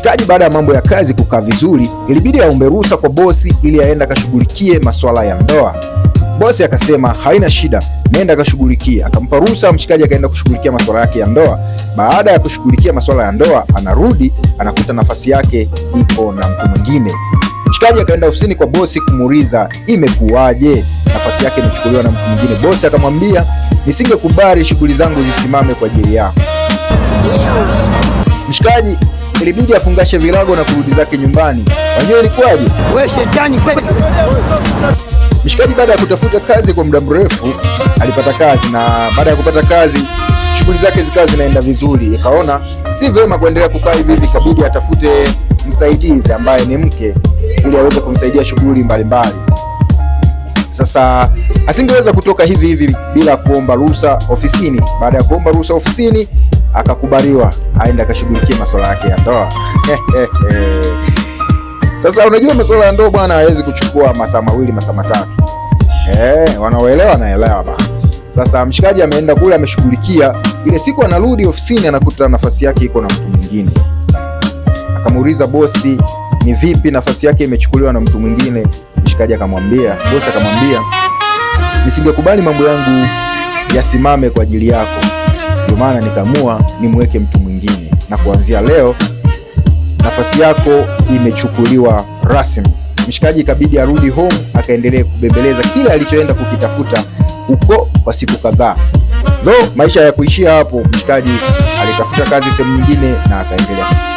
Mshikaji baada ya mambo ya kazi kukaa vizuri, ilibidi aombe ruhusa kwa bosi ili aende akashughulikie masuala ya ndoa. Bosi akasema haina shida, nenda akashughulikie. Akampa ruhusa, mshikaji akaenda kushughulikia masuala yake ya ndoa. Baada ya kushughulikia masuala ya ndoa, anarudi anakuta nafasi yake ipo na mtu mwingine. Mshikaji akaenda ofisini kwa bosi kumuuliza imekuwaje, nafasi yake imechukuliwa na mtu mwingine. Bosi akamwambia nisingekubali shughuli zangu zisimame kwa ajili yako. Mshikaji ilibidi afungashe virago na kurudi zake nyumbani. Wajua ilikuwaje? We shetani kweli. Mshikaji baada ya kutafuta kazi kwa muda mrefu alipata kazi, na baada ya kupata kazi shughuli zake zikawa zinaenda vizuri. Akaona si vema kuendelea kukaa hivi hivi, ikabidi atafute msaidizi ambaye ni mke ili aweze kumsaidia shughuli mbalimbali. Sasa asingeweza kutoka hivi hivi bila kuomba ruhusa ofisini. Baada ya kuomba ruhusa ofisini, akakubaliwa aende akashughulikie masuala yake ya ndoa. Sasa unajua masuala ya ndoa bwana, hawezi kuchukua masaa 2 masaa 3. Wanaoelewa naelewa bana. Sasa mshikaji ameenda kule ameshughulikia, ile siku anarudi ofisini anakuta nafasi yake iko na mtu mwingine. Akamuuliza bosi, ni vipi nafasi yake imechukuliwa na mtu mwingine? Mshikaji akamwambia, bosi akamwambia, nisingekubali mambo yangu yasimame kwa ajili yako, ndio maana nikaamua nimweke mtu mwingine, na kuanzia leo nafasi yako imechukuliwa rasmi. Mshikaji ikabidi arudi home akaendelee kubembeleza kile alichoenda kukitafuta huko kwa siku kadhaa. Though maisha ya kuishia hapo, mshikaji alitafuta kazi sehemu nyingine na akaendelea.